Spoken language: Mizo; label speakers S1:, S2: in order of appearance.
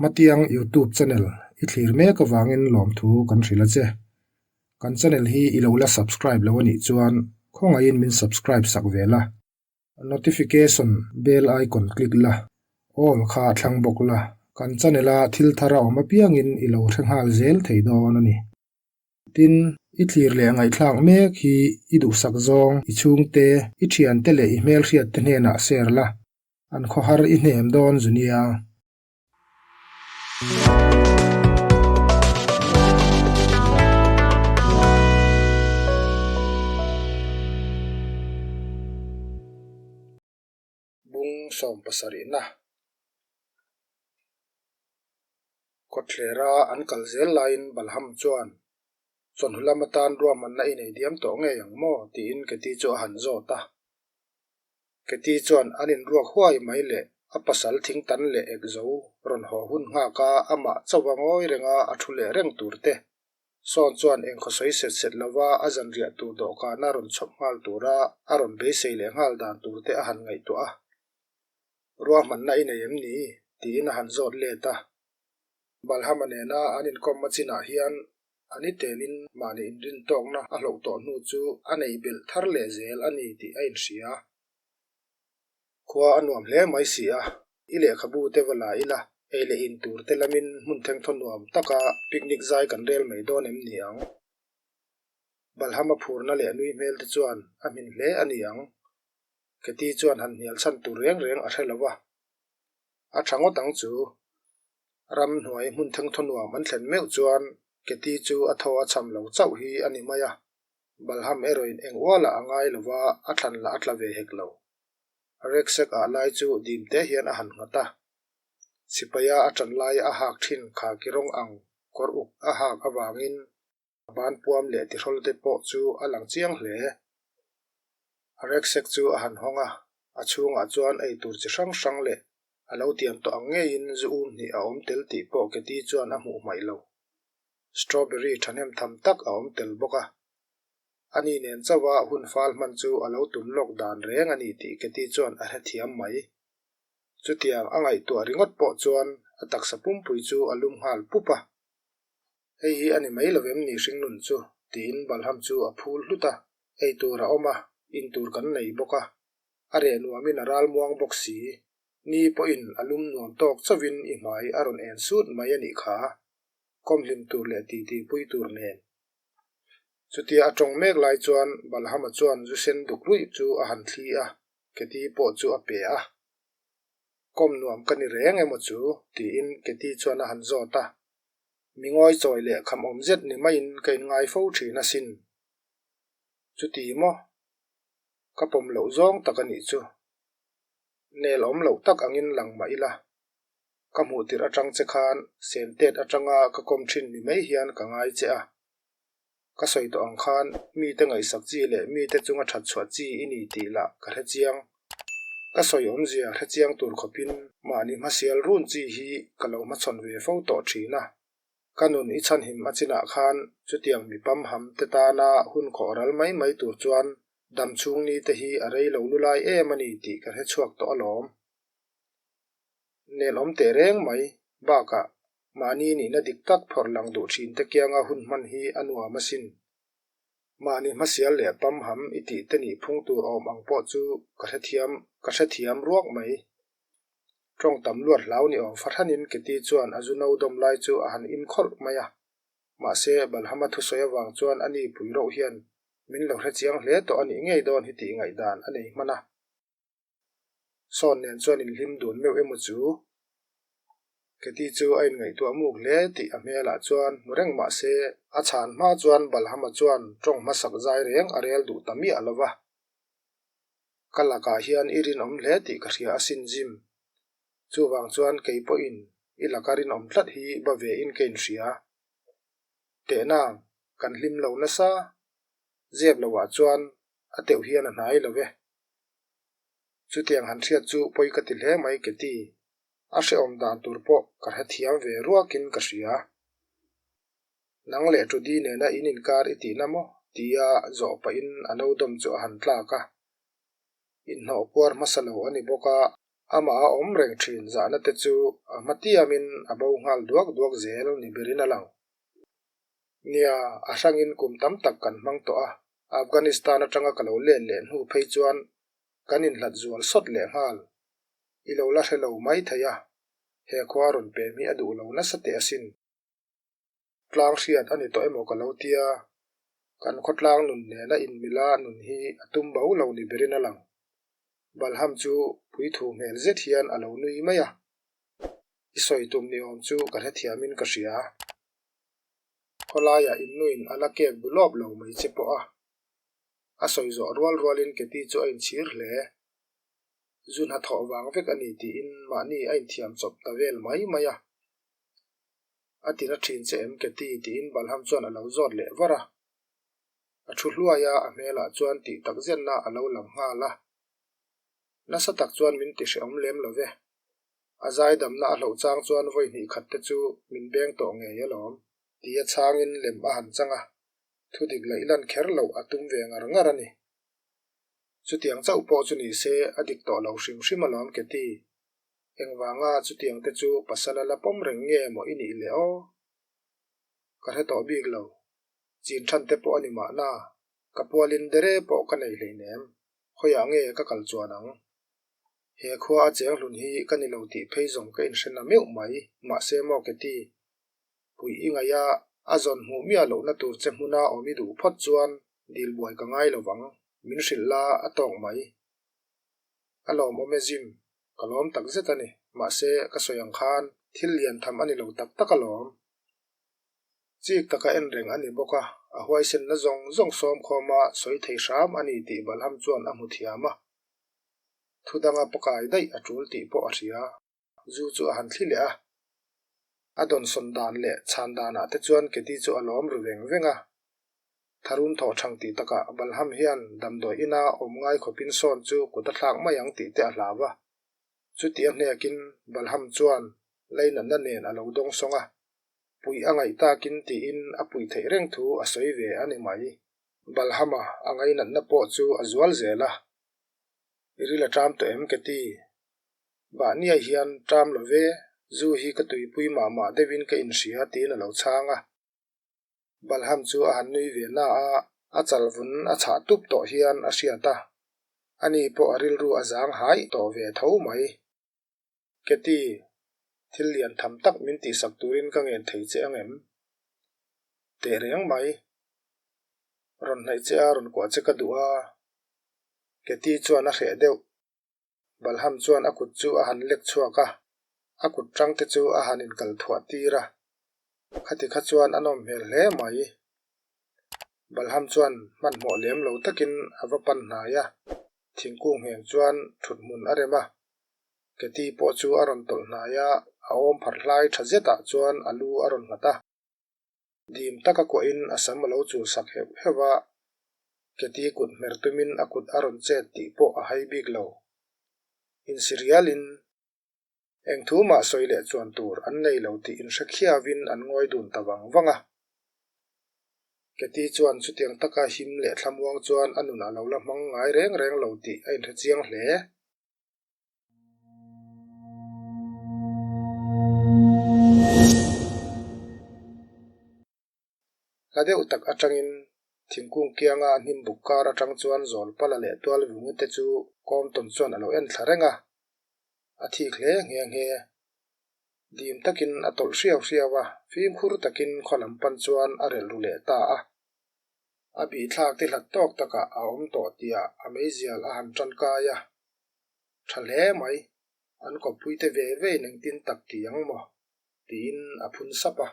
S1: Hmatiang Youtube channel i thlir mek avangin lawmthu kan hrilh a che. Kan channel hi i lo la subscribe lo a nih chuan khawngaihin min subscribe sak ve la. Notification bell icon click la, all kha thlang bawk la, kan channel a thil thar a awm apiangin i lo hre nghal zel thei dawn a ni. Tin, i thlir leh ngaihthlak mek hi i duhsak zawng, i chhungte, i thiante leh i hmelhriatte hnenah share la, an khawhar i hnem dawn zu nia. Bung sawmpasarihna Kawtthlera an kal zel laiin Balham chuan, Chawhnu lam atan ruahmanna i nei diam tawh ngei ang maw? tiin Keti chu a han zawt a. Keti chuan an inruak huai mai leh a pasal thingtan leh ek zo rawn haw hun nghak a, amah chauha ngawi renga a thu leh reng tur te. Sawn chuan engkhaw sawi set set lova a zanriah tur dawhkana rawn chhawp nghal tura a rawn beisei leh nghal dan tur te a han ngaihtuah a. Ruahmanna i nei em ni? tiin a han zawt let a. Balhama nena an inkawm a chinah hian a ni telin mahni inrintawkna a hloh tawh hnu chu a nei belh thar leh zel a ni tih a inhria. Khua a nuam hle mai si a, i lehkhabu te va la ila, ei leh in tur te lamin hmun thengthaw nuam taka picnic zai kan rel mai dawn em ni ang? Balhama phurna leh nui hmel te chuan a hmin hle a ni ang. Keti chuan han hnial chhan tur reng reng a hre lo va. A tha ngawt ang chu. Ram hnuai hmun thengthaw nuam an thlen meuh chuan Keti chu a thaw a cham lo chauh hi a ni mai a. Balham erawhin eng ualah a ngai lo va, a thlan lah a tla ve hek lo. Reksek ah lai chu dim te hian a han nghat a. Sipaia a ṭan laia a hak ṭhin khaki rawng ang kawr uk a hak avangin a ban puam leh tihrawl te pawh chu a lang chiang hle. Reksek chu a han hawng a, a chhungah chuan eitur chi hrang hrang leh a lo tiam tawh ang ngeiin zu um hnih a awm tel tih pawh Keti chuan a hmuh hmaih lo. Strawberry thahnem tham tak a awm tel bawk a. Ani nen chauha hun fal hman chu a lo tum lawk dan reng a ni tih Keti chuan a hrethiam mai. Chutiang a ngaihtuah ringawt pawh chuan a taksa pumpui chu a lum nghal pup a. Hei hi a ni mai lo em ni hringnun chu? tiin Balham chu a phul hlut a. Ei tur a awm a, in tur kan nei bawk a. A reh nuamin a ral muang bawk si. Ni pawhin a lum nuam tawk chauhin i hmai a rawn en sut mai a nih kha. Kawmhlim tur leh titi pui tur nen. Chutia a tawng mek lai chuan Balhama chuan zu sen duk ruih chu a han thli a, Keti pawh chu a pe a. Kawm nuam ka ni reng emaw chu? tiin Keti chuan a han zawt a. Mi ngawi chawi leh kham awm zet ni maiin ka inngai fo thin asin. Chuti maw? Ka pawm loh zawng tak a nih chu. Nel awm loh tak angin lang mah ila. Ka hmuh tirh atang che khan Sentet atanga ka kawm thin ni mai hian ka ngai che a. Ka sawi tawh ang khan mite ngaihsak chi leh mite chunga that chhuah chi i ni tih lah ka hre chiang. Ka sawi awmzia hre chiang tur khawpin mahni hmasial run chi hi ka lo hmachhawn ve fo tawh thin a. Ka nun i chhanhim a chinah khan chutiang mi pamham te tana hun khawh ral mai mai tur chuan damchhung ni te hi a rei lo lulai em a ni tih ka hre chhuak tawh alawm. Nelawm teh reng mai bakah mahni nihna dik tak phawrh lang duh thin te kianga hun hman hi a nuam asin. Mahni hmasial leh pamham i tih te nih phung tur awm ang pawh chu ka hrethiam ka hrethiam ruak mai. Tawng tam luat hlau ni awm fahranin Keti chuan a zu no dawm lai chu a han in khawlh mai a. Mahse, Balhama thusawi avang chuan a ni pui roh hian min lo hrechiang hle tawh a nih ngei dawn hi tih ngaihdan a nei hman a. Sawn nen chuan inhlim dun meuh emaw chu? Keti chu a inngaihtuah muk hle tih a hmelah chuan hmu reng mah se, a chhan hma chuan Balhama chuan tawng hmasak zai reng a rel duh ta miah lo va. Ka lakah hian i rinawm hle tih ka hria asin Jim. Chuvang chuan kei pawhin i laka rinawm tlat hi ba ve in ka inhria. Tehna, kan hlim lo nasa. Zep loah chuan a teuh hian a hnai lo ve. Chutiang han hriat chu pawi ka ti hle mai Keti. A hrehawm dan tur pawh ka hrethiam ve ruakin ka hria. Nang leh Trudy nena in inkar i tihna maw? tia zawh pahin a no dawm chu a han tlak a. Inhnawh puar hmasa lo a ni bawk a. Amah a awm reng thin zahna te chu a hma tiamin a bo nghal duak duak zel ni berin a lang. Nia, a hrangin kum tam tak kan hmang tawh a, Afghanistan atanga ka lo let leh hnu phei chuan kan inhlat zual sawt leh nghal. I lo la hre lo mai thei a, he khua rawn pem hi a duh lo nasa teh asin. Tlang hriat a ni tawh emaw ka lo tia, kan khawtlang nun nena inmila nun hi a tum bo lo ni berin a lang. Balham chu puithu hmel zet hian a lo nui mai a, I sawi tum ni awm chu ka hrethiamin ka hria. Khawlaiah innuin a la kek bu lawp lo mai che pawh a. A sawi zawh rual rualin Keti chu a inchhir hle. Zu hnathawh vang vek a ni tiin mahni a inthiam chawp ta vel mai mai a. A tina thin che em Keti tiin Balham chuan a lo zawt leh var a. A thu hluai a, a hmelah chuan tih tak zenna a lo lang nghal a. Nasa tak chuan min ti hrehawm lem lo ve. A zaidamna a hloh chang chuan vawi hnih khat te chu min beng tawh ngei alawm. Tia chhangin lem a han chang a, thudik laih lan kher loh a tum ve ngar ngar a ni. Chutiang chauh pawh chu ni se a dik tawh lo hrim hrim alawm Keti. Engvanga chutiang te chu pasal a la pawm reng nge maw i nih le aw? Ka hre tawh bik lo. Chin than te pawh a ni mahna, ka pualin dere pawh ka nei hleinem. Khawiah nge ka kal chuan ang? He khua a cheng hlun hi ka ni lo tih phei zawng ka inhre na meuh mai, mahse maw Keti, puih i ngaih a, a zawn hmuh miah lohna tur che hmuna awm i duh phawt chuan dil buai ka ngai lo vang, min hrilh la a tawk mai. A lawmawm e Jim, ka lawm tak zet a ni, mahse ka sawi ang khan thil lian tham a ni lo tak tak alawm. Chik taka en reng a ni bawk a, a huaisenna zawng zawng sawm khawma sawi thei hram a ni tih Balham chuan a hmu thiam a. Thu danga pakai daih a tul tih pawh a hria. Zu chu a han thli leh a. A dawnsawn dan leh chhan danah te chuan Keti chu a lawm ru veng veng a. Tharum thawh thang tih takah Balham hian damdawi ina awm ngai khawpin sawn chu kut a thlak mai ang tih te a hlau a. Chuti a hnekin Balham chuan leinatna nen a lo dawng sawng a. Puih a ngaih takin tiin a puih theih reng thu a sawi ve a ni mai. Balhama a ngainatna pawh chu a zual zel a. I ril a ṭam tawh em Keti? Mahniah hian ṭam lo ve, zu hi ka tuipui mah mah deuhin ka inhria tiin a lo chhang a. Balham chu a han nui ve na a, a chal vun a chhah tup tawh hian a hriat a. Ani pawh a rilru a zang hai tawh ve tho mai. Keti, thil lian tham tak min tihsak turin ka ngen thei che ang em? Teh reng mai. Rawn hnaih che a, rawn kuah che ka duh a. Keti chuan a hreh deuh. Balham chuan a kut chu a han lek chhuak a, a kut tang te chu a han inkal thuah tir a. Khati kha chuan a nawm hmel hle mai. Balham chuan hmanhmawh lem lo takin a va pan hnai a, thingkung ngheng chuan thut hmun a rem a. Keti pawh chu a rawn tawlh hnai a, a awm pharh hlai tha zetah chuan a lu a rawn nghat a. Dim taka kuahin a sam a lo chul sak heuh heuh a, Keti kut hmer tumin a kut a rawn chet tih pawh a hai bik lo. Insirialin eng thu mah sawi leh chuan tur an nei lo tih inhre khiauin an ngawi dun ta vang vang a. Keti chuan chutiang taka him leh thlamuang chuan a nun a lo la hmang ngai reng reng lo tih a inhre chiang hle. Hla deuh tak atangin thingkung kianga hnim buk kar atang chuan zawl pala leh tual vungi te chu Compton chuan a lo en thla reng a, a thik hle nghe nghe. Dim takin a tawlh hriau hriau a, fimkhur takin khaw lam pan chuan a relh ru leh ta a. A bihthlak te hlat tawk takah a awm tawh tihah a meizial a han tankai a. Tha hle mai, an kawppuite ve ve in engtin tak ti ang maw? tiin a phun sap a.